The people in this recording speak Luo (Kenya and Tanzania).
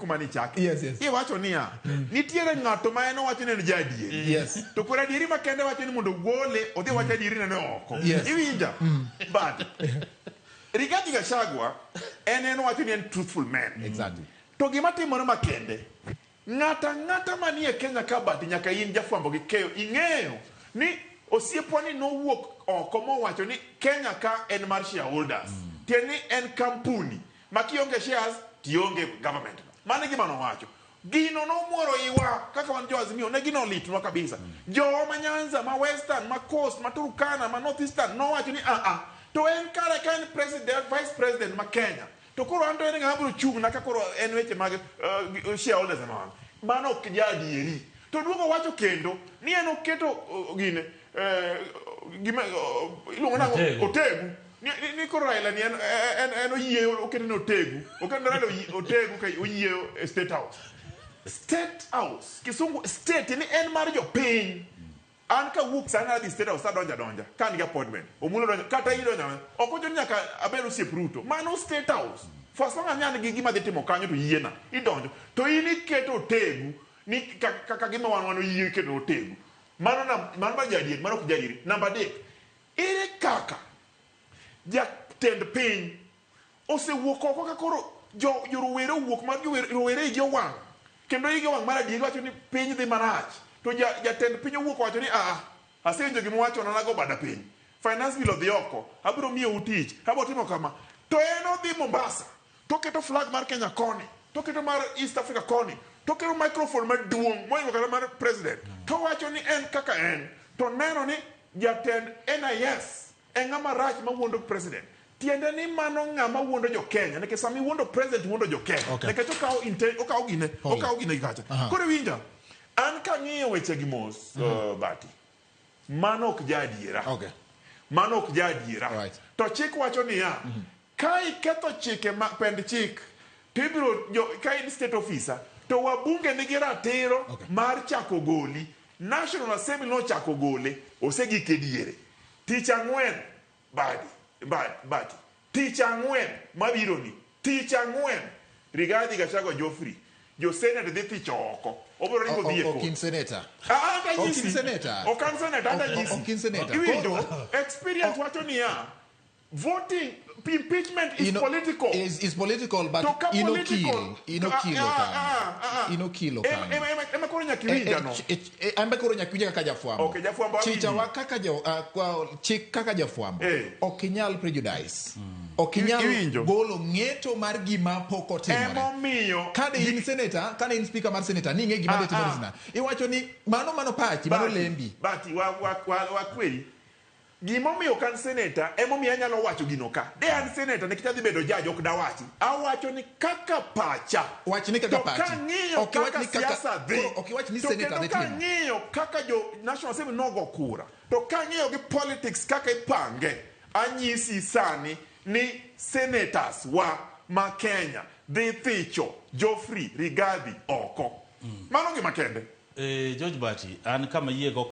kuma nichake. Yes. Iwacho niya, nitiere ng'ato ma en owacho ni en jaadieri. To koro adieri makende wacho ni mondo gole odhi wach adieri nene oko. Iwinja? But Rigathi Gachagua en owacho ni en truthful man. To gima timore makende, ng'ato ang'ata manie Kenya ka but nyaka in jafwambo gi keyo ing'eyo ni osiepwa ni nowuok oko mowacho ni Kenya ka en mar shareholders. Tiende ni en kampuni ma kionge shares tionge government. Mano e gima nowacho. Gino nomworo iwa kaka wan jo Azimio ne gino litnwa kabisa. Jowa ma Nyanza, ma Western, ma Coast, ma Turkana, ma North Eastern nowacho ni a to en kare ka en president, vice president ma Kenya to koro an to en ng'ama biro chung' na ka koro en weche mag shareholders ema wan. Mano ok jaadieri. To duogo wacho kendo ni en oketo gine gima iluongo nang'o Otegu. otegu ni koro Raila ni en oyie oketo ni otegu oketo ni Raila otegu ka oyie e State House. State House kisungu state ni en mar jopiny. An kawuok sani adhi State House adonjo adonja ka an gi appointment. Omulo donjo kata in donjo ok ochuno ni nyaka abed osiep Ruto. Mano State House. For as long as an gi gima dhi timo kanyo to yiena idonjo. To in iketo otegu ni kaka gima wan oyie keto otegu. Mano na mano mar jaadier mano ok jaadier. Namba 3, ere kaka jatend piny osewuok oko ka koro jo rowere owuok mar rowere igi owang' kendo igi owang' mar adier wacho ni piny dhi marach to jatend piny owuok owacho ni aa asewinjo gima uwacho na nago bada piny finance bill odhi oko abiro miyou tich abiro timo kama to en odhi Mombasa to oketo flag mar Kenya koni to oketo mar East Africa koni to oketo microphone maduong' moingo kata mar president to owacho ni en kaka en to neno ni jatend NIS en ng'ama rach mawuondo president. Tiende ni mano ng'ama wuondo jo Kenya nikech sama iwuondo president iwuondo jo Kenya nikech okawo okawo gine okawo gine gi kacha. Koro iwinja an kang'iyo weche gi mos Bati mano ok jaadiera. Mano ok jaadiera. To chik wacho niya ka iketho chike ma pend chik to ibiro ka in state officer to wabunge nigi ratiro mar chako goli. National Assembly nochako gole osegik e diere. Tich ang'wen badi bati tich ang'wen mabiro ni tich ang'wen Rigathi Gachagua Geoffrey jo senate dhi thicho oko obiro ringo dhi e Ok court. in senator. Ah, ah, Ok in senator. Ok an senator, anta nyisi. Ok in senator. Iwinjo, experience wacho niya, voting, impeachment is political. Is political, but To ka in political, okil, in okil ah, okang'. ah, ah, ah. In okil Ema okang'. ema- ema- ema koro nyaka iwinja no. An be koro nyaka iwinja kaka jafwambo. Okay, jafwambo awinji. Chicha wa kaka jo, kwa, chik kaka jafwambo. Ok inyal prejudice. Ok inyal Iwinjo. golo ng'eto mar gima pok otimore. Emomiyo Kane in senator, kane in speaker mar senator, ning'e gima dhi timore senator. Iwacho ni mano mano pachi, mano Bati, lembi. Bati, wa wa wa wakweyi. Gimomiyo ok an senator emomiyo anyalo wacho gino ka. De an senator nikech adhi bedo judge ok dawachi. Awacho ni kaka pacha. Wach ni kaka To pachi. kang'iyo Ok iwach kaka ni kaka- siasa dhi. koro ok iwach ni to senator kendo dhi timo. kang'iyo kaka jo National Assembly nogo kura. To kang'iyo gi politics kaka ipange, anyisi sani ni senators wa ma Kenya dhi thicho Geoffrey Rigathi oko. Mano gima kende. George Bati, an kama yie go